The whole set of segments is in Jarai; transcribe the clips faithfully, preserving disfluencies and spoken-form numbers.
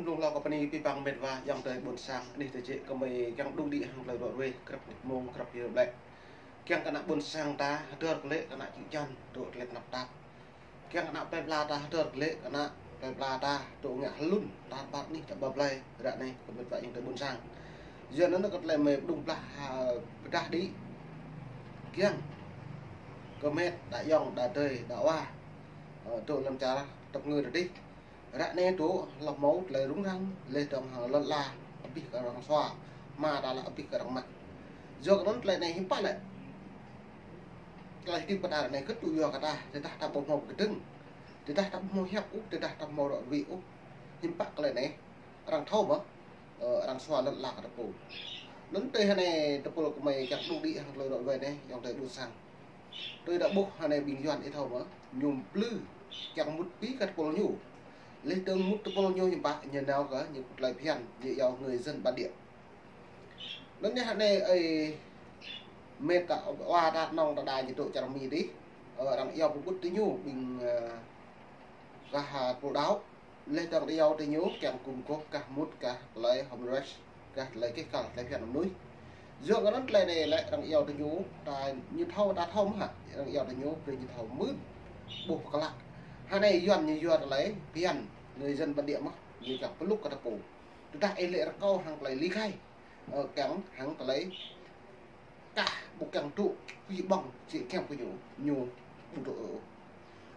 Nung lo kơ pơni pih păng met wa ayŏng adơi ƀôn sang, anih tơjĕ kơmơi kiăng đŭng đĭ hăng tơlơi rŏ ruai, krăp mông, krăp yơh blĕ. Kiăng kơ ană ƀôn sang ta hơdơr kơ lĕ kơ ană čư̆ čan, dŏ tơlơi tơnap tap. Kiăng kơ ană plơi pla ta hơdơr kơ lĕ kơ ană plơi pla ta dŏ ngă hlŭn, tar ƀar anih čă ƀă blai, ră anai kơ met wa ayŏng adơi ƀôn sang. Yua anŭn kơ tơlơi mơi pơđŭng blah, ha, pơdah đĭ. Kiăng kơ met, đa ayŏng, đa adơi, đa wa, ơ, dŏ lăm čar tơpơngư tơdih. Ră anai dŏ hloh hmâo tơlơi rŭng răng, laih dơ̆ng hăng lŏn ala, abih kơ arăng sua, hmua ta lĕ abih kơ arăng mă. Yua kơ anŭn tơlơi anai hiư̆m pă lĕ. Tơlơi hơdip kơ ta ră anai kơt tŭ yua kơ ta, tơdah ta ƀu hmâo pơkơdơ̆ng, tơdah ta ƀu hmâo hiăp ôh, tơdah ta ƀu hmâo rŏ ruai ôh. Hiư̆m pă tơlơi anai, arăng thâo mơ̆, ơ, arăng sua lŏn ala kơ ta pô. Anŭn tơlơi anai tơpul kơmơi kiăng đŭng đĭ hăng tơlơi rŏ ruai anai, ayŏng adơi ƀôn sang. Tui ta ƀuh ră anai ƀing Yuan ih thâo mơ̆, ñu plư kiăng mŭt pĭ kơ tơpul ñu. Laih dơ̆ng mŭt tơpul ñu hiư̆m pă, ñu nao kơ ñu tơlơi phiăn, ñu iâu người dân bản địa. Anŭn yơh ră anai ơi met ta wa ta nong ta đa ñu dŏ čar Mi dih, ơ, arăng iâu pơƀut tui ñu ƀing, ơ, kah, ha, tơpul đaŏ. Laih dơ̆ng iâu tui ñu kiăng gum gôp kah mŭt kah tơlơi human rights, kah tơlơi kih kăl tơlơi phiăn mơnuih. Yua kơ anŭn tơlơi anai lĕ arăng iâu tui ñu, ta ñu thâo, ta thâo mơ̆ hă, arăng iâu tui ñu, brơi ñu thâo mơ̆n. Ƀuh pơklă. Ră anai Yuan ñu yua tơlơi phiăn người dân bản địa mơ̆, ñu kiăng pơlŭk kơ ta pô. Tơdah ih lĕ rơkâo hăng tơlơi ly khai, ơ, kiăng hăng tơlơi kah ƀu kiăng dŏ pih ƀăng či kiăng kơ ñu, ñu ƀu dŏ ôh.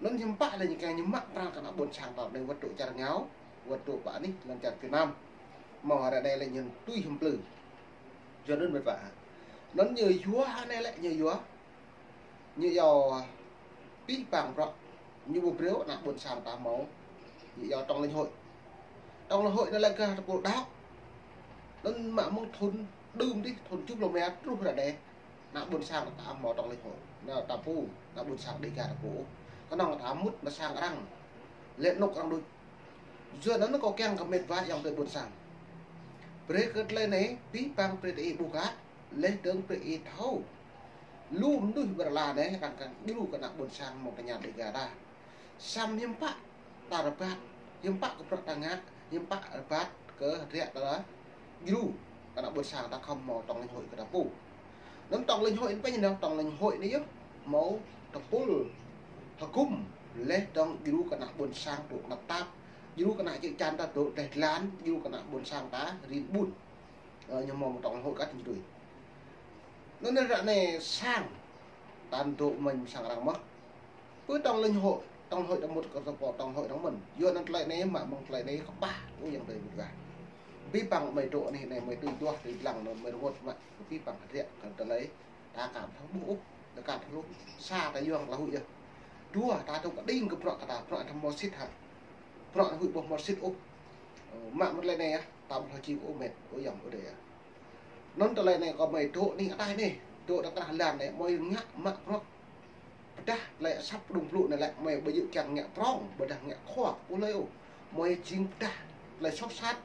Anŭn hiư̆m pă lĕ ñu kiăng ñu mă pran kơ ană ƀôn sang ta anai wơ̆t dŏ čar rơngiao, wơ̆t dŏ pơ anih lăm čar Việt Nam. Hmâo ră anai lĕ ñu tui hiư̆m plư. Yua anŭn met wa. Anŭn ñu yua ră anai lĕ ñu yua. Ñu iâu pih păng bruă, ñu ƀu brơi ană ƀôn sang ta hmâo. Ñu iâu tổng lãnh hội. Tổng lãnh hội anŭn lĕ kơ tơpul đaŏ. Anŭn mă mơ̆ng thun đưm dih, thun tơjuh pluh rơma truh ră anai. Ană ƀôn sang ta hmâo tổng lãnh hội. Anŭn ta pô, ană ƀôn sang Đêga ta pô. Kơnơ̆ng ta mŭt mă sang arăng. Lĕ anŏ arăng đôč. Yua anŭn kâo kiăng kơ met wa ayŏng adơi ƀôn sang. Brơi kơ tơlơi anai, pih păng brơi tơ ih ƀuh kơ, laih dơ̆ng brơi ih thâo. Lu mơnuih ƀơi lŏn ala anai, arăng kiăng djru kơ ană ƀôn sang mơ̆ng tơña Đêga ta. Samơ̆ hiư̆m pă ta rơbat, hiư̆m pă kơ bruă ta ngă, hiư̆m pă rơbat kơ hơdră ta djru kơ ană ƀôn sang ta khŏm hmâo tổng lãnh hội kơ ta pô. Anŭn tổng lãnh hội anŭn pơ anai, tổng lãnh hội anai yơh hmâo tơpul hơgŭm laih dơ̆ng djru kơ ană ƀôn sang dŏ tơnap tap, djru kơ ană čư̆ čan ta dŏ dleh dlan, djru kơ ană ƀôn sang ta rin ƀun. Ơ, ñu hmâo tổng lãnh hội kah tơdơi. Anŭn ră anai sang ta dŏ mơ̆n sang arăng mơ̆. Pơ tổng lãnh hội, tổng lãnh hội ta mŭt kơ tơpul tổng lãnh hội arăng mơ̆n. Yua anŭn tơlơi anai mă mơ̆ng tơlơi anai kơƀah, ơ, ayŏng adơi ƀôn sang. Pih păng mơi dŏ anih anai mơi tui duah tui lăng anŭn mơi rơngot mă, pih păng hơdră kơ tơlơi ta kăm thâo ƀuh ôh, ta kăm thâo lu. Sa ta yua tơlơi huĭ yơh. Dua ta dŏ kơđing kơ bruă kơ ta, bruă ta hmâo sĭt hă. Bruă ta huĭ ƀu hmâo sĭt ôh. Ơ, mă mơ̆ng tơlơi anai yơh, ta ƀu thâo či ôh met, ơ ayŏng adơi yơh. Anŭn tơlơi anai kơ mơi dŏ anih ataih anai, dŏ ta krah lan anai, mơi ngă mă bruă. Pơdah tơlơi asăp pơđŭng plŭ anai lĕ, mơi ƀu djơ̆ kiăng ngă prŏng, ƀôdah ngă khua, ƀu lơi ôh. Mơi jing pơdah tơlơi soh sat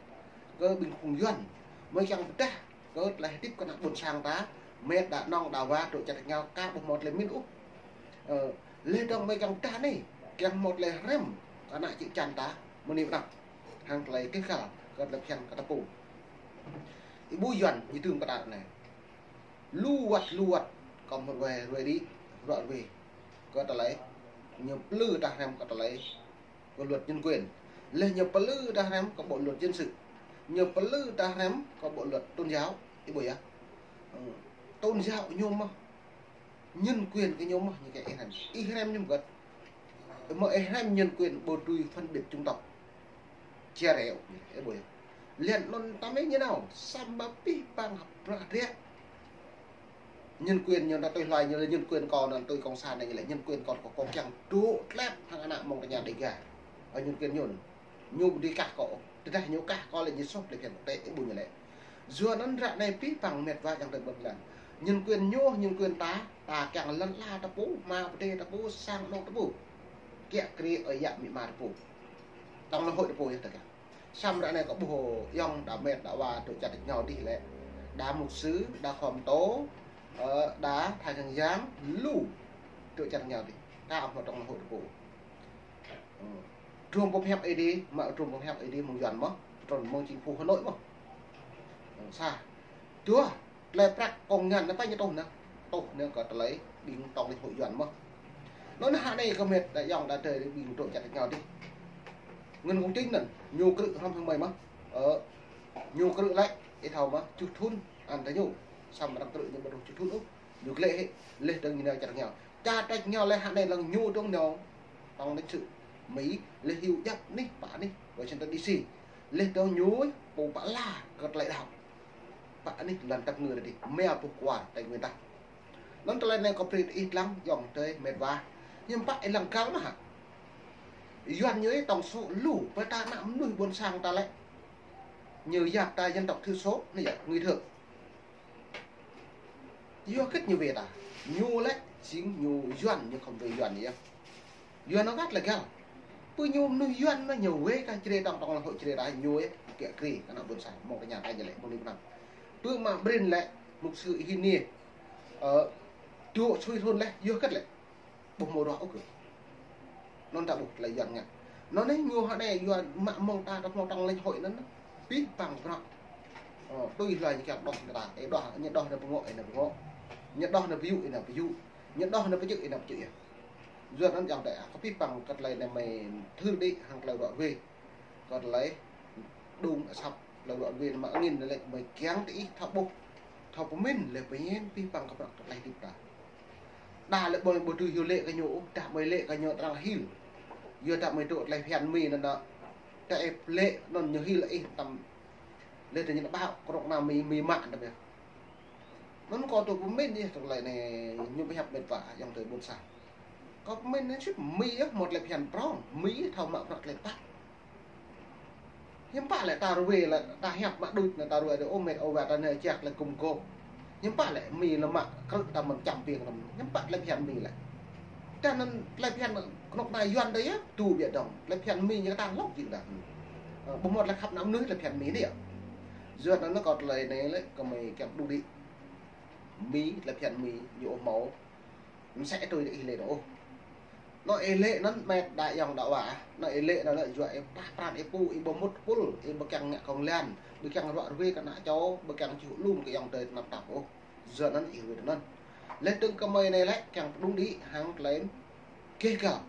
kơ ƀing phung Yuan. Mơi kiăng pơdah kơ tơlơi hơdip kơ ană ƀôn sang ta, met đa nong đa wa dŏ čar rơngiao kah ƀu hmâo tơlơi mĭn ôh. Ơ, laih dơ̆ng mơi kiăng pơdah anai, kiăng hmâo tơlơi hrăm kơ ană čư̆ čan ta, mơ̆ng anai pơ anăp. Hăng tơlơi kih kăl, kơ tơlơi phiăn kơ ta pô. Ih ƀuh Yuan, ñu tơm kơ ta anai. Lu wơ̆t, lu wơ̆t, kơ hmâo ruai, ruai đĭ, ruai ruai. Kơ tơlơi, ñu plư ta hrăm kơ tơlơi, kơ luật nhân quyền. Laih ñu plư ta hrăm kơ bộ luật dân sự. Ñu plư ta hrăm kơ bộ luật tôn giáo, ih ƀuh yơh. Ơ, tôn giáo ñu mơ̆. Nhân quyền kơ ñu mơ̆, ñu kiăng ih hrăm. Ih hrăm ñu mơ̆. Mơ̆ ih hrăm nhân quyền ƀu tui phân biệt chủng tộc. Chia rẽ, ơ, ƀuh yơh. Laih anŭn ta mơi ñu nao, samơ̆ pih păng hơdră. Nhân quyền ñu ta tui hloi ñu lĕ nhân quyền kâo anŭn tui cộng sản anai ñu lĕ nhân quyền kâo, kâo kiăng dŏ tlep hăng ană mơ̆ng tơña Đêga. Ơ, nhân quyền ñu anŭn. Ñu ƀu dưi kah kâo. Tơdah ñu kah kâo lĕ ñu soh lĕ phiăn tĕ, ih ƀuh ñu lĕ. Yua anŭn ră anai pih păng met wa ayŏng adơi ƀôn lan. Nhân quyền ñu, nhân quyền ta, ta kiăng lŏn ala ta pô, hmua pơdai ta pô, sang anŏ ta pô. Kiă kriê ơi yă amĭ ama ta pô. Tổng lãnh hội ta pô yơh ta kiăng. Samơ̆ ră anai kâo ƀuh ayŏng đa met đa wa dŏ čar rơngiao dih lĕ. Đa mục sư, đa khua pơtô, ơ, đa thầy giảng giảng, lu dŏ čar rơngiao dih. Ta hmâo tổng lãnh hội ta pô. Ơ. Drôm pơhiăp Ơi Adai, mă drôm pơhiăp Ơi Adai mơ̆ng Yuan mơ̆. tròn mơ̆ng chính phủ Hà Nội mơ̆n. Sa. Dua, tơlơi prăk kông ngăn anai pă ñu tuh anai. Tuh anai kơ tơlơi ƀing tổng lãnh hội Yuan mơ̆n. Anŭn hă anai kơ met đa yŏng đa tơi ƀing dŏ čăt rơngiao dih. Nguyễn Công Chính anŭn, ñu krư̆ hrŏm hăng mơi mơ̆n. Ơ, ñu krư̆ lĕ, ih thâo mơ̆n, čuh thun, ăn tơ ñu. Samơ̆ arăng krư̆ ñu ƀu dŏ čuh thun ôh. Ñu glĕ hĭ, laih dơ̆ng ñu nao čăt rơngiao. Čăt rơngiao laih hă anai lăng ñu dơ̆ng nao tổng lãnh sự Mi, laih hyu djăp anih, pă anih, Washington D C. Laih dơ̆ng ñu, pô pă la, kơ tơlơi đaŏ. Pă anih lŏn tăp ngư đa dih, mia pơh kuar Tây Nguyên ta. Anŭn tơlơi anai kâo brơi tơ ih lăng, yŏng tơi met wa. Hiư̆m pă ih lăng găl mơ̆n hă? Yuan ñu tổng số lu, pơ ta ană mơnuih ƀôn sang ta lĕ. Ñu yap ta dân tộc thiểu số, anai yơh, người Thượng. Yua hơget ñu wai ta? Ñu lĕ, jing ñu Yuan, ñu khŏm wai Yuan yơh. Yuan anŭn kăt lĕ găl. Pơ ñu mơnuih Yuan mơ̆n ñu wai kơ Jrai ta tổng lãnh hội Jrai ta ñu wai kiă kriê kơ ană ƀôn sang mơ̆ng tơña ta ñu lĕ mơ̆ng anai pơ anăp. Pơ mă Brin lĕ mục sư Hinia, ơ, dŏ sui thun lĕ, yua hơget lĕ. Ƀu hmâo ruă ôh kơ. Anŭn ta ƀuh tơlơi Yuan ngă. Anŭn anai ñu hă anai Yuan mă mơ̆ng ta ta hmâo tổng lãnh hội anŭn. Pih păng bruă. Ơ, tui hluai ñu kiăng đoh ta. Ê đoh, ñu đoh anai pơngŏ, ê anai pơngŏ. Ñu đoh anai pơyŭ, ê anai pơyŭ. Ñu đoh anai pơjơ̆, ê anai pơjơ̆ yơh. Yuan anŭn yŏng tơi, kơ pih păng kơ tơlơi anai mơi thưr đĭ hăng tơlơi ruă wai. Kơ tơlơi đŭng asăp, tơlơi ruă wai mă angĭn lĕ mơi kiăng tơ ih thâo ƀuh. Thâo pơmĭn lĕ pơñen pih păng kơ bruă tơlơi hơdip ta. Đa lĕ ƀơi ƀu tui hyu lĕ kơ ñu, đa ƀơi lĕ kơ ñu arăng hil. Yua đa ƀơi dŏ tơlơi phiăn Mi anŭn đa. Đa ĕp lĕ anŭn ñu hil ih tăm. Lĕ tơ ñu ƀaŏ, kơnuk kơna Mi, Mi mă đa ƀiă. Anŭn kâo dŏ pơmĭn yơh tơlơi anai ñu pơhiăp met wa yŏng tơi ƀôn sang. Kâo pơmĭn anŭn sĭt Mi yơh hmâo tơlơi phiăn prŏng, Mi thâo mă bruă tơlơi pă. Hiư̆m pă lĕ ta ruai lĕ, ta hiăp mă đôč anai ta ruai dih, ơ met ơ wa ta anai jak lĕ gum gôp. Hiư̆m pă lĕ Mi lĕ mă krư̆ ta mơ̆n čăm piêng ta mơ̆n. Hiư̆m pă tơlơi phiăn Mi lĕ. Ta anŭn tơlơi phiăn kơnuk kơna Yuan ta yơh, tŭ biă dơ̆ng. Tơlơi phiăn Mi ñu ta lŏk jing đa. Ơ, ƀu hmâo tơlơi khăp ană mơnuih tơlơi phiăn Mi anai yơh. Yuan anŭn kâo tơlơi anai lĕ, kơ mơi kiăng đŭng đĭ. Mi, tơlơi phiăn Mi, ñu ƀu hmâo. Mơsĕ tui ih lĕ anŭn ôh. Anŭn ih lĕ anŭn met đa yŏng đa wa. Anŭn ih lĕ anŭn lĕ yua ih pah pran ih pô, ih ƀu mŭt pul, ih ƀu kiăng ngă kông lan, ƀu kiăng ruă ruai kơ ană čô, ƀu kiăng čuh lum kơ yŏng tơi tơnap tap ôh. Yua anŭn ih ruai anŭn. Laih dơ̆ng kơ mơi anai lĕ kiăng pơđŭng đĭ hăng tơlơi gêh găl.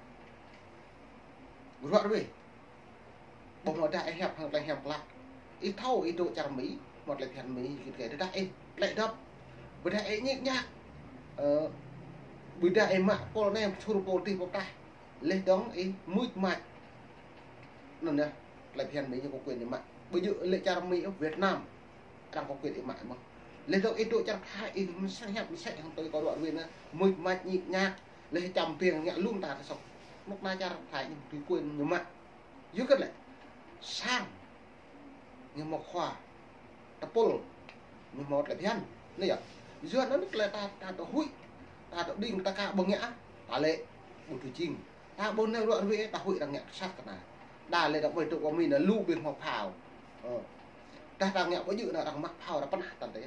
Ruă ruai. Ƀuh mơ̆ đa ih hiăp hăng tơlơi hiam klă. Ih thâo ih dŏ čar Mi, mơ̆ tơlơi phiăn Mi, git gai tơdah ih tơlơi dŏp. Ƀôdah ih ñik ñak. Ơ, ƀôdah ih mă pôl nem, sur pôl tih pôl tah. Laih dơ̆ng ih mưč mač. Anŭn yơh, tơlơi phiăn Mi ñu có quyền ñu mă. Ƀu djơ̆ lĕ čar Mi, Việt Nam. Arăng có quyền ih mă mơ̆n. Laih dơ̆ng ih dŏ čar Thái, ih mơsĕ hiăp mơsĕ hăng tui kâo ruă ruai anai. Mưč mač ñik ñak. Laih čăm piêng ngă lum ta tơsŏk. Kơnuk kơna čar Thái ñu tui quyền ñu mă. Yua hơget lĕ. Sang. Ñu hmâo khua. Tơpul. Ñu hmâo tơlơi phiăn. Anai yơh. Yua anŭn tơlơi ta, ta dŏ huĭ. Ta dŏ đing ta ka ƀu ngă. Ta lĕ. Ƀu tui jing. Ta ƀu nao ruă ruai ta huĭ arăng ngă sat kơ ta. Đa lĕ dŏ ƀơi dŏ kơ Mi anai lu ƀing hmâo phao. Ơ. Đa ta ngă ƀu djơ̆ anŭn arăng mă phao arăng pơnah ta tơi.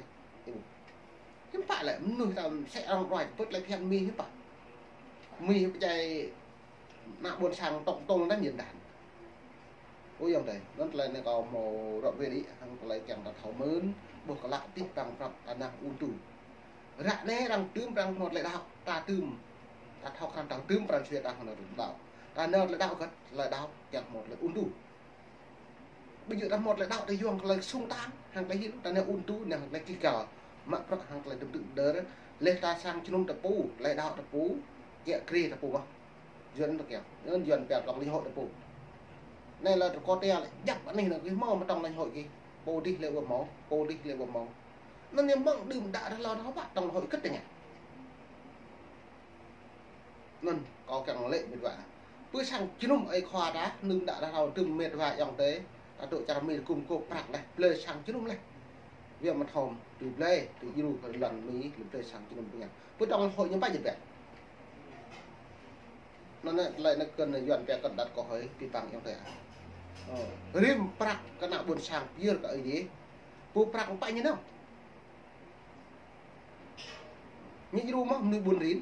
Hiư̆m pă lĕ mơnuih ta mơsĕ arăng đuač pơ̆t lĕ phiăn Mi hiư̆m pă. Mi pơdjai ană ƀôn sang tŏng tŏng anŭn ñu đan. Ơ yŏng tơi, anŭn tơlơi anai kâo hmâo ruă ruai đĭ, hăng tơlơi kiăng ta thâo mơ̆n, ƀuh kơ lăk tih păng prăp ta nao ung tu. Ră anai arăng tơm pran hmâo tơlơi đaŏ, ta tơm. Ta thâo krăn ta tơm pran sui ta hmâo tơlơi đaŏ. Ta nao tơlơi đaŏ hơget, tơlơi đaŏ kiăng hmâo tơlơi ung tu. Ƀu djơ̆ ta hmâo tơlơi đaŏ ta yuang tơlơi sung tang, hăng tơlơi hil, ta nao ung tu, nao hăng tơlơi gêh găl. Mă bruă hăng tơlơi dŭm tŭ đơr, laih ta sang jơnum ta pô, tơlơi đaŏ ta pô, kiă kriê ta pô mơ̆n. Yuan ta kiăng, Yuan, Yuan pia tổng lãnh hội ta pô. Anai lĕ tơkô tia lĕ, djăp anih anŭn gih hmâo mă tổng lãnh hội gih. Pô dih lĕ ƀu hmâo, pô dih lĕ ƀu hmâo. Anŭn ñu mơ̆ng đưm đă đah lŏn hơbă tổng lãnh hội hơget tơ ngă. Anŭn, kâo kiăng lĕ met wa. Pơ sang jơnum ơi khua ta, đưm đă đah lŏn tơm met wa yŏng tơi. Ta dŏ čar Mi gum gôp prăk laih, blơi sang jơnum laih. Wia mă thom, tui blơi, tui djru kơ lŏn Mi, tui blơi sang jơnum tui ngă. Pơ tổng lãnh hội ñu pă jơ̆ bĕ. Anŭn anai, tơlơi anai kơnơ̆ng Yuan pia kơnơ̆ng đăt kơ hơi, pih păng yŏng tơi ah. Ơ, rĭm prăk kơ ană ƀôn sang pơyơr kơ Ơi Adai. Pơ prăk pă ñu nao. Ñu djru mơ̆ mơnuih ƀun rin.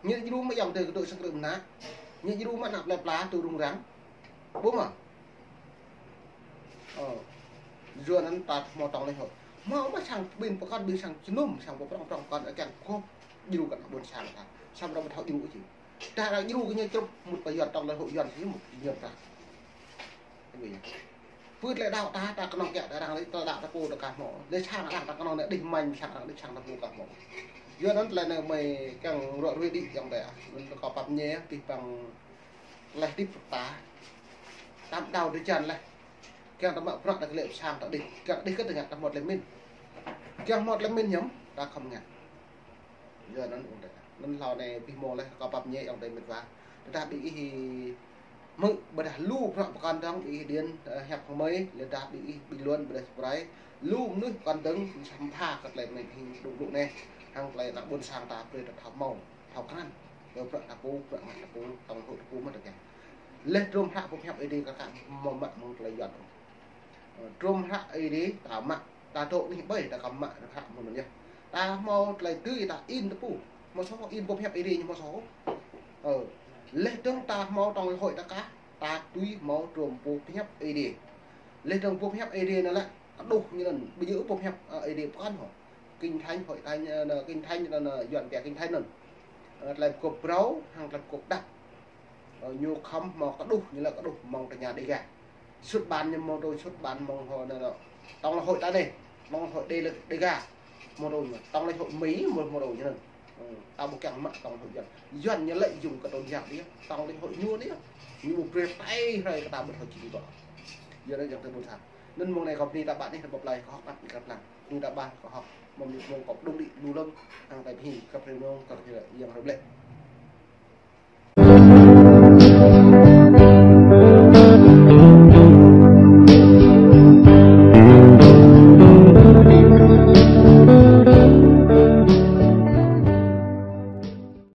Ñu djru mơ̆ yŏng tơi kơ dŏ sang krư̆ mơnă. Ñu djru mơ̆ ană plơi pla tŭ rŭng răng. Ƀu mơ̆. Yua anŭn ta hmâo tŏng lĕ hŏ. Hmâo mă sang ƀing pơkŏn, ƀing sang jơnum, sang pơprŏng prŏng pơkŏn, kiăng kŏp djru kơ ană ƀôn sang ta. Samơ̆ ră ƀu thâo djru či. Ta ră djru kơ ñu črŭp, mŭt kơ Yuan tŏng lĕ hŏ Yuan či mŭt Yuan ta. Pưt lĕ đaŏ ta, ta kơnơ̆ng kiăng ta arăng lĕ, ta đaŏ ta pô ta ka hmâo. Lĕ sang arăng ta kơnơ̆ng anai đih mañ, sang arăng đih sang ta pô ka hmâo. Yua anŭn tơlơi anai mơi kiăng ruă ruai đĭ yŏng ta. Anŭn kâo pap ñe, pih păng leh tip ta. Tam đaŏ tơčan leh. Kiăng ta mă prăk ta kơ lĕ sang ta đih. Kiăng đih kơ ta ngă ta hmâo tơlơi min. Kiăng hmâo tơlơi min ñăm, ta khŏm ngă. Yua anŭn ung tê. Anŭn hlâo anai pih mông leh kâo pap ñe yŏng tê met wa. Tơdah ƀing ih hmư̆ ƀôdah lu prăk pơkŏn dơ̆ng ih điện, ơ, hiăp hăng mơi, lĕ tơdah ƀing ih bình luận ƀôdah subscribe. Lu mơnuih pơkŏn dơ̆ng, samơ̆ pha kơ tơlơi anai pih dŏ dŏ anai. Hăng tơlơi ană ƀôn sang ta brơi ta thâo hmâo, thâo krăn. Kơ prăk ta pô, prăk ngă ta pô, tŏng lĕ hŏ ta pô mơ̆ ta kiăng. Leh drôm hră boh pơhiăp Ơi Adai kơ kă hmâo mă mơ̆ng tơlơi Yuan. Ơ, drôm hră Ơi Adai ta mă, ta dŏ anih ƀơi, ta khŏm mă hră mơ̆n yơh. Ta hmâo tơlơi tui ta in ta pô. Hmâo soh, in boh pơhiăp Ơi Adai ñu hmâo soh. Ơ, leh dơ̆ng ta hmâo tŏng lĕ hŏ ta kă, ta tui hmâo drôm boh pơhiăp Ơi Adai. Leh dơ̆ng boh pơhiăp Ơi Adai anŭn lĕ, kơđuh ñu anŭn, ƀu djơ̆ boh pơhiăp, ơ, Ơi Adai pơkŏn hŏ. Kinh Thánh, Hội Thánh, ơ, Kinh Thánh, ơ, Yuan pia Kinh Thánh anŭn. Ơ, tơlơi pơkŏp phrâo, hăng tơlơi pơkŏp đăp. Ơ, ñu khŏm hmâo kơđuh, ñu lĕ kơđuh mơ̆ng tơña Đêga. Xuất bản ñu hmâo tui xuất bản mơ̆ng hŏ anŭn, tŏng lĕ hŏ ta anai, tŏng lĕ hŏ Đê-, Đêga. Hmâo tui ñu, tŏng lĕ hŏ Mi, hmâo, hmâo tui ñu anŭn. Ơ, ta ƀu kiăng mă tŏng lĕ hŏ Yuan. Yuan ñu lĕ yŭng kơ tôn giáo đĭ, tŏng lĕ hŏ ñu đĭ. Ñu ƀu brơi tơlơi hrơi kơ ta ƀu thâo či ƀă. Yua anŭn yŏng tê ƀôn sang. Anŭn mông anai kâo bơni ta ƀă anih, ta ƀuh plơi kâo hŏk ƀă kơ plang. Bơni ta ƀă kâo hŏk, mơ̆ng ñu mông kâo đŭng đĭ lu lơ̆m, hăng tơlơi pơhi, kơ prê mông, kơ prê yang rơblĕ.